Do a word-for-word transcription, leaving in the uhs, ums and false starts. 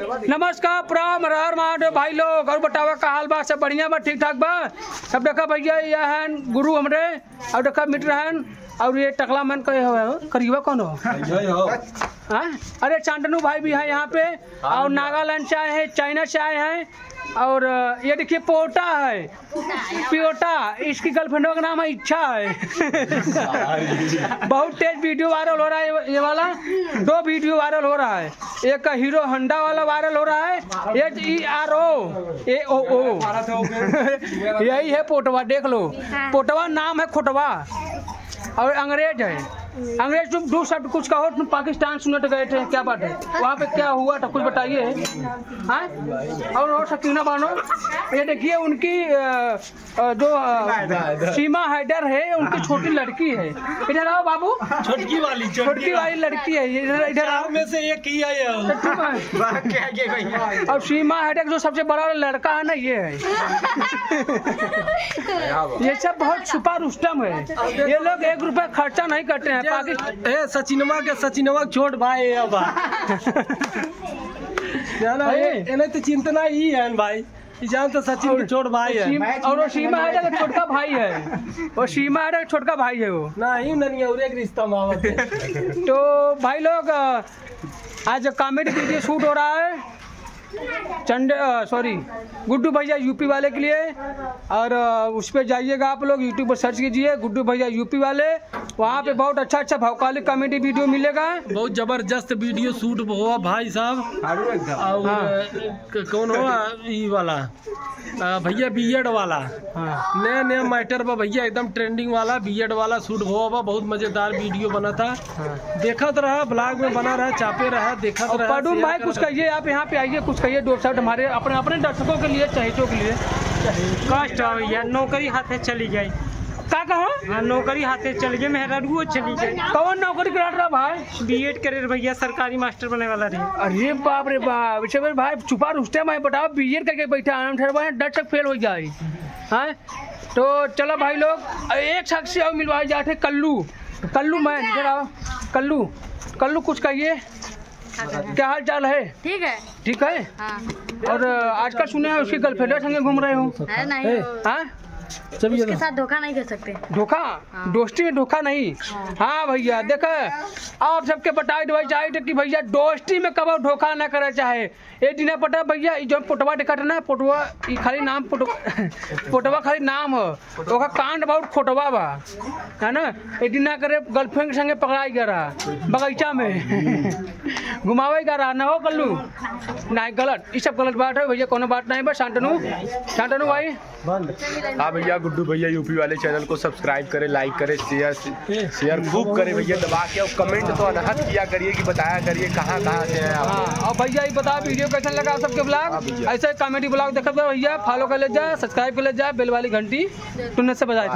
नमस्कार, प्रणाम, हर हर महादेव भाई लोग। और बतावा का हाल बा, सब बढ़िया बा, ठीक ठाक बा? सब देखा भैया, यह हैं गुरु हमरे, और देखा मित्र हैं, और ये टकला मन कहे हो, करियवा कौन हो? यही हो। हाँ? अरे चांदनू भाई भी है यहाँ पे, और नागालैंड से आए हैं, चाइना से आए हैं, और ये देखिए पोटा है, पियोटा, इसकी गर्लफ्रेंड का नाम है इच्छा है। बहुत तेज वीडियो वायरल हो रहा है ये, ये वाला, दो वीडियो वायरल हो रहा है, एक हीरो होंडा वाला वायरल हो रहा है, एच ई आर ओ ए ओ ओ। यही है पोटवा, देख लो, पोटवा नाम है खोटवा। और अंग्रेज है। अंग्रेज, तुम दो शब्द कुछ कहो, तुम पाकिस्तान सुनत गए थे, क्या बात है? वहाँ पे क्या हुआ था, कुछ बताइए। हाँ? और, और सकीना बानो, ये देखिए उनकी, अ, अ, जो, अ, सीमा हैदर है, उनकी छोटी लड़की है। इधर आओ बाबू। छोटकी वाली, छोटकी वाली लड़की है, इधर, इधर आओ। चार में से एक ही है ये। तो तुम और सीमा हैदर जो सबसे बड़ा लड़का है ना, ये है। ये सब बहुत छुपा रुस्तम है। ये लोग एक रुपया खर्चा नहीं करते हैं। पाकिस्तान ए, सचिनवा के, सचिनवा के छोट भाई है बा। जाना है, ए। इन्हें तो चिंतना ही है भाई। ई जान तो सचिन के छोट भाई है। सीम-, और वो सीमा हैदर का छोटका भाई है। वो सीमा हैदर का छोटका भाई है वो। नहीं, नहीं, और एक रिश्ता में आवत है। तो भाई लोग, अ, आज कॉमेडी वीडियो शूट हो रहा है चंडे, अ, सॉरी, गुड्डू भैया यूपी वाले के लिए। और, अ, उस पे जाइएगा आप लोग, YouTube पर सर्च कीजिए गुड्डू भैया यूपी वाले, वहाँ पे बहुत अच्छा अच्छा भौकाली कॉमेडी वीडियो मिलेगा। बहुत जबरदस्त वीडियो शूट हुआ भाई साहब। और, हाँ। अ, क-, कौन हुआ ई वाला? अ, भैया बीएड वाला। हाँ। नया नया मैटर बा भैया, एकदम ट्रेंडिंग वाला बीएड वाला शूट हुआ बा, बहुत मजेदार वीडियो बना था। हाँ। देखत रहा, ब्लॉग में बना रहा, चापे रहा, देखत और रहा, पदुम share भाई, कुछ करत कहिए, आप यहाँ पे आइए, कुछ कहिए, दो शब्द हमारे अपने, अपने दर्शकों के लिए, चाहेतों के लिए। कष्ट हो भैया, नौकरी हाथे चली गई। का कहो? हाँ, नौकरी हाथे चली गई, मेहरारुओ चली गई। कौन नौकरी करत रहा भाई? बीएड करे रहे भैया, सरकारी मास्टर बने वाला रहे। अरे बाप रे बाप, इसे मेरे भाई छुपा रुस्तम है, बताओ बीएड करके बैठा है, हम ठहरवा हैं, डट तक फेल हो जाए। हाँ, तो चलो भाई लोग, एक शख्स से और मिलवाए जाते, कल्लू, कल्लू मैन, इधर आओ, कल्लू, कल्लू कुछ कहिए, क्या हाल चाल है? ठीक है। ठीक है? हाँ। और आजकल सुने हैं उसकी गर्लफ्रेंड संगे घूम रहे हो? है नहीं। हाँ? उसके साथ धोखा नहीं कर सकते। धोखा? हाँ। दोस्ती में धोखा नहीं। हाँ। हाँ भैया, देखा, आप सबके बताए देवे चाहे थे कि भैया दोस्ती में कबो धोखा ना करे चाहे। ए दिना पता भैया, ई जौन पोटवा देखत है ना, पोटवा, ई खाली नाम पोटवा, पोटवा खाली नाम ह, ओकर कांड बहुत खोटवा बा, है ना? ए दिना करे गर्लफ्रेंड के संगे पकड़ाई गया रहा बगीचा में, घुमावे गया रहा ना हो कल्लू, नहीं गलत, ई सब गलत बात है भैया, कोनो बात नहीं बा। शांतनु, शांतनु भाई, हाँ भैया, गुड्डू भैया यूपी वाले चैनल को सब्सक्राइब करें, लाइक करें, शेयर, शेयर खूब करें भैया, दबा के, और कमेंट तो अनहद किया करिए कि बताया करिए कहाँ कहाँ से हैं आप। हाँ, और भैया ये बता वीडियो कैसन लगा सबके ब्लॉग? हाँ भैया। ऐसे कॉमेडी ब्लॉग देखत रहो भैया, फॉलो कर ले जा, सब्सक्राइब कर ले जा, बेल वाली घंटी टुन्ने से बजा दे।